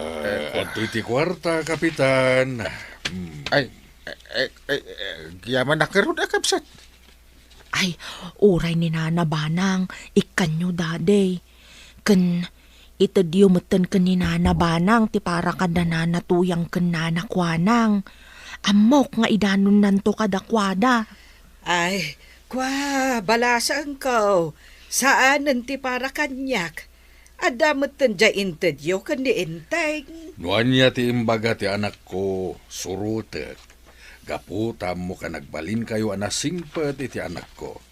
Ah, adtoy ti kuarta, Kapitan. Hmm. Ay, eh, eh, eh, eh, agyaman a ngarud a kabsat. Ay, uray ni Nana Banang, ikkanyo, Daddy. Ken itedyo metten ken ni Nana Banang ti para kada Nana Tuyang ken Nana Kuanang. Ammok nga idanunnanto kadakuada. Ay, kua, balasaenko. Saanen ti para kaniak. Adda metten diay intedyo ken ni Enteng. No ania ti imbaga ti anakko, surotek. Gapu ta ammok a nagbalinkayo a nasingpet iti anakko.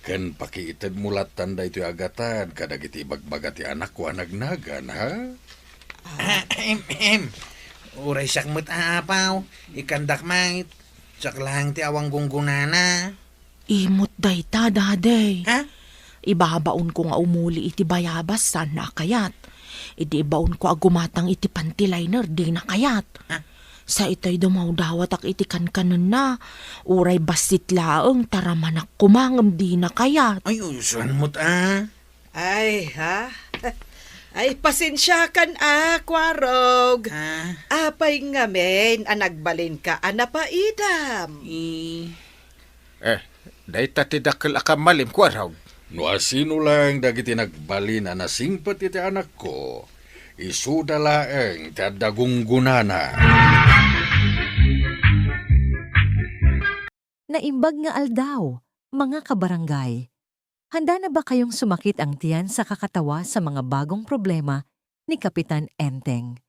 Ken pakiitedmo lattan daytoy a gatad kadagiti ibagbaga ti anakko a nagnagan, ha? Ahem, ahem. Uray siak met, Apaw, ikkandak met. Siak laeng ti awan gunggonana. Imot dayta, Daddy. Ha? Ibabaonko nga umuli iti bayabas, saanna a kayat. Idi ibaonko a gumatang iti panty liner, dina kayat. Ha? Sa itay dumawdawatak iti kankanenna, uray bassit laeng, taramanak koma ngem dina kayat. Ay, usuan met, ah. Ay, ha? Ay, pasensiakan, ah, Kuarog. Ah. Apay ngamin a nagbalinka a napaidam? I- Eh, dayta ti dakkel a kammalim, Kuarog. No asino laeng dagiti nagbalin a nasingpet iti anakko, isuda laeng ti adda gunggonana. Naimbag nga aldaw, mga kabarangay. Handa na ba kayong sumakit ang tiyan sa kakatawa sa mga bagong problema ni Kapitan Enteng?